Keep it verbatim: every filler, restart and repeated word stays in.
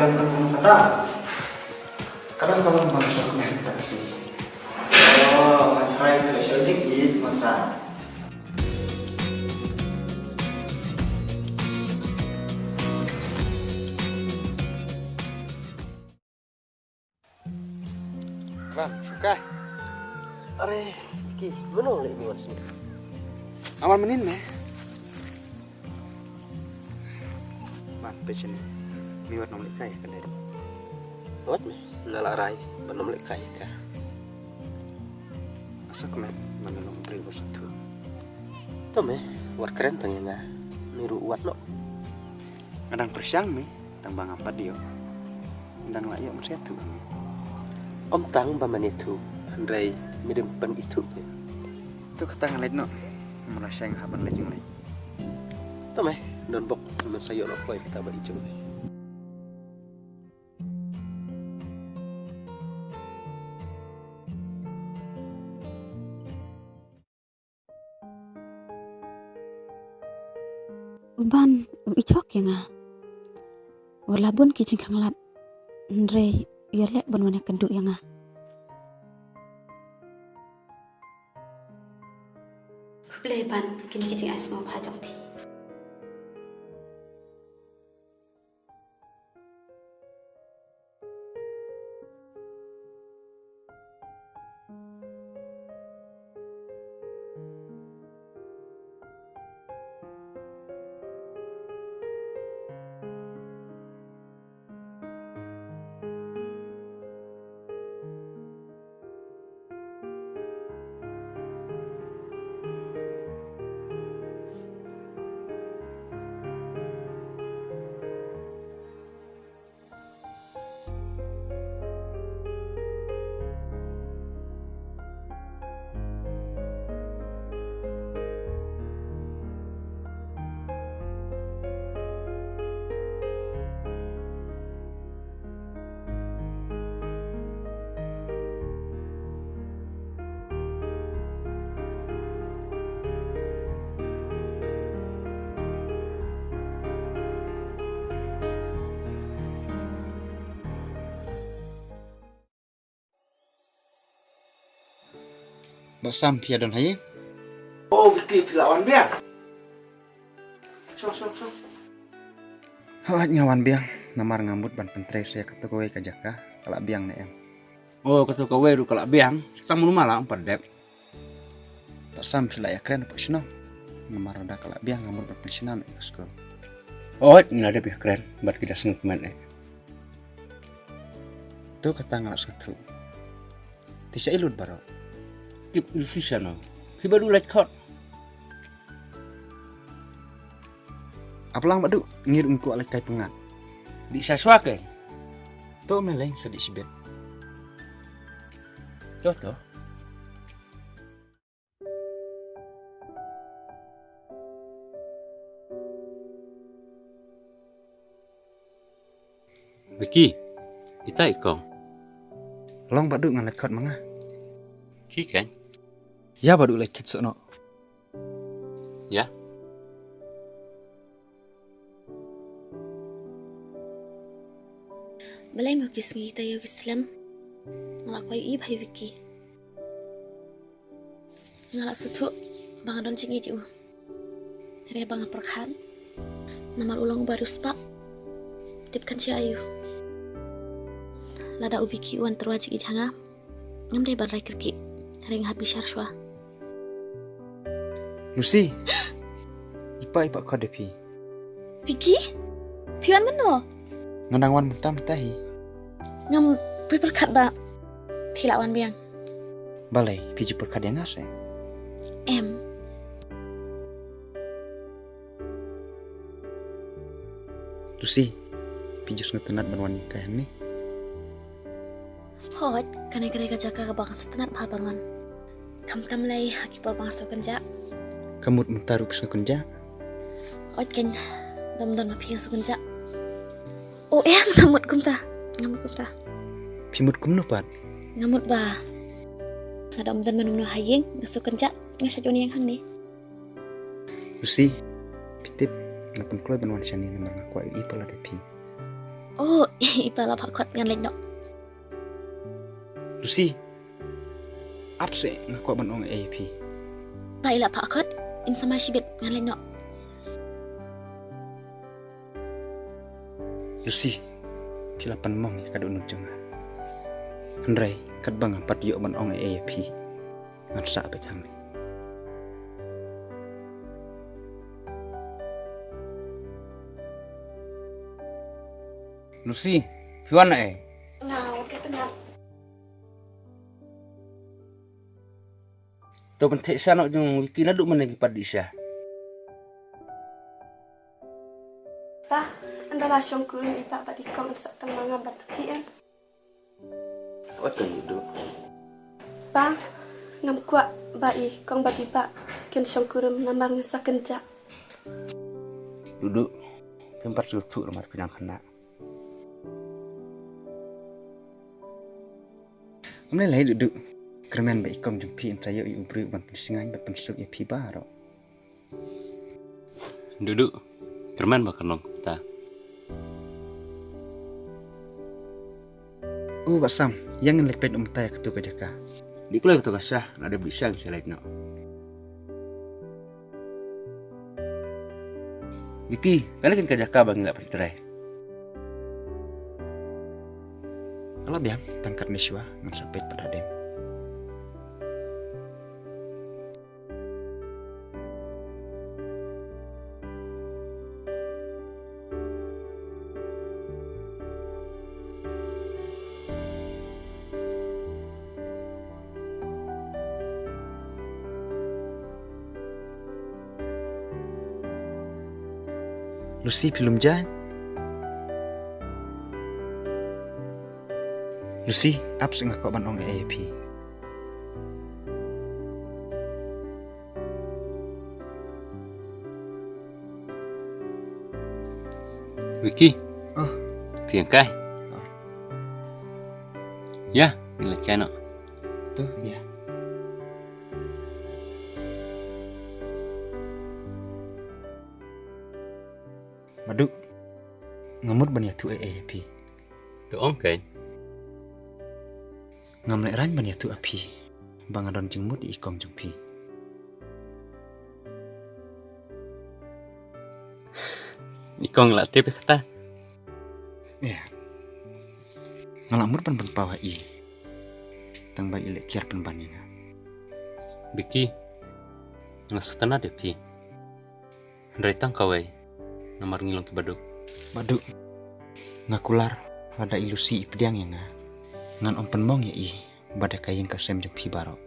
Ka long ka long kata. Ka long ka long bang sok men ka si. Oh, ka try ka show jik it masa. Bang, suka. Are, ki, mano leh mi wan sini? Awan menin me. Bang, pecen. Mi wat nom leh kai ka dei. Wat me, nga la rai, ban nom leh kai ka. Asa kemet, ban long pri bos tu. To me, wat kren tang ïa nga. Mi ruh wat noh. Nga dang pyrshang me, tang ba ngam pat ïoh. Dang lah ïoh masa tu. Ym tang ba mane tu, hynrei me dang pyn itu ke. Tu kata nga leit noh. Mara shang ha ban leit jing leit. To me, don bok, man sa ïoh noh poi kata ba i jong me. U Ban u ïoh ïa nga. Wat la bun ki jingkhanglad. Hynrei u ïaleh ban wan ïakynduh ïa nga. Khublei Ban, kine ki jingai sngewbha jong phi. Ba sam phi ïa don ha ïing? Oh, Vicky, phi la wan biang? Shong, shong, shong. Hooid nga wan biang, namar nga mut ban pyntrei sa ïa kato kawei ka jaka, ka la biang ne em. Oh, kato kawei ruh ka la biang, tang mano ma la ym pat dep. Pat sam phi la ïa kren pat shnong. Namar lada ka la biang nga mut ban pynshna noh ïa ka skul. Hooid, ngi la dep ïa kren, bad ki da sngewkmen eh. To kata nga la sngewthuh. Te sha i lut baroh. Tip i lut shisha no. Phi ba duh lait khot. Aplang ba duh ngir ung kwah lait kai pyngat. Dih sa shwa ke. To me leng sa dih shibit. To to. Vicky, ita i kong. Long ba duh ngan leit khot ma nga. Ki keng. Ïa ba duh leit khot soh noh. Ïa. Balei mo ki sngi ta ïa ki slem. Nga la kwai i bha ïa Vicky. Nga la sngewthuh ba nga don jingïeit ïa u. Hynrei ba nga pyrkhat namar u long uba riewspah. Tip kan sha aïu. Lada u Vicky u wan tyrwa jingïeit ha nga, ngam dei ban rai kyrkieh. Hynrei nga hap bishar shuwa. Lucy. Ipa ipa khot da phi. Vicky? Phi wan mynno? Nga dang wan mynta mynta hi. Ngam pyrkhat ba phi la wan biang. Balei, phi ju pyrkhat ïa nga se? Em. Lucy, phi ju sngewtynnat ban wan ïa ka hangne? Hooid, kane ka dei ka jaka kaba nga sngewtynnat bha ban wan. Khamtam lei ha ki por ba nga sngewkynjah. Ka mut mynta ruh phi sngewkynjah? Hooid keiñ, dom don ma phi nga sngewkynjah. O em, nga mut kumta. Nga mut kumta. Phi mut kumno pat? Nga mut ba lada ym don mano mano ha ïing nga sngewkynjah, nga shait wan ïeng hangne. Lucy, phi tip, nga pynkloi ban wan shane namar nga kwah ïohi palat ïa phi. Oh, i pa la phah khot, ngan leit noh. Lucy, ap seh, nga kwah ban ong ei ei ïa phi. Pa, i la phah khot, in sa mai shibit, ngan leit noh. Lucy, phi la pynmong ïa ka dohnud jong nga. Hynrei katba nga pat ïoh ban ong ei ei ïa phi, ngan sah beit hangne. Lucy, phi wan na ei? Nga wan ka tnat. To pyntheh sha noh jong Vicky naduh mynne ki pat dih sha. Pa, ynda la shongkurim i pa bad i kong, yn sa tang ma nga bad phi em. Wat kan Dudu. Pa, ngam kwah ba i kong bad i pa kin shongkurim namar ngan sa kynjah. Dudu, phim pat sngewthuh namar phi dang khynnah. Ym lei lei Dudu. Kyrmen ba i kong jong phi yn sa ïoh ïa u briew ban pynshngaiñ bad pynsuk ïa phi baroh. Dudu, kyrmen ba kan long kumta. U Bah Sam, ïa ngin leit peit noh mynta ïa katu ka jaka. Dih kloi katu ka sha, la dep dih sha ngin sa leit noh. Vicky, kane kan ka jaka ba ngi lah pyntrei. Ka la biang, tang katne shuwa ngan sa peit pat hadien. Lucy, phi lum jaiñ? Lucy, ap seh, nga kwah ban ong ei ei ïa phi. Vicky. Oh. Phi ïeng kai? Oh. Ïa, ngin leit kai noh. To, ïa. Madu, nga mut ban ïathuh ei ei ïa phi. To ong keiñ. Ngam lehraiñ ban ïathuh ïa phi ba nga don jingmut ïa i kong jong phi. I kong la tip ïa kata? Ïa. Nga la mut ban pynpaw ha i, tang ba i leh kiar pynban ïa nga. Vicky, nga sngewtynnat ïa phi. Hynrei tang kawei, namar ngi long ki baduk. Baduk. Nga kular lada i Lucy i pdiang ïa nga, ngan ym pynmong ïa i ba da ka ïing ka sem jong phi baroh.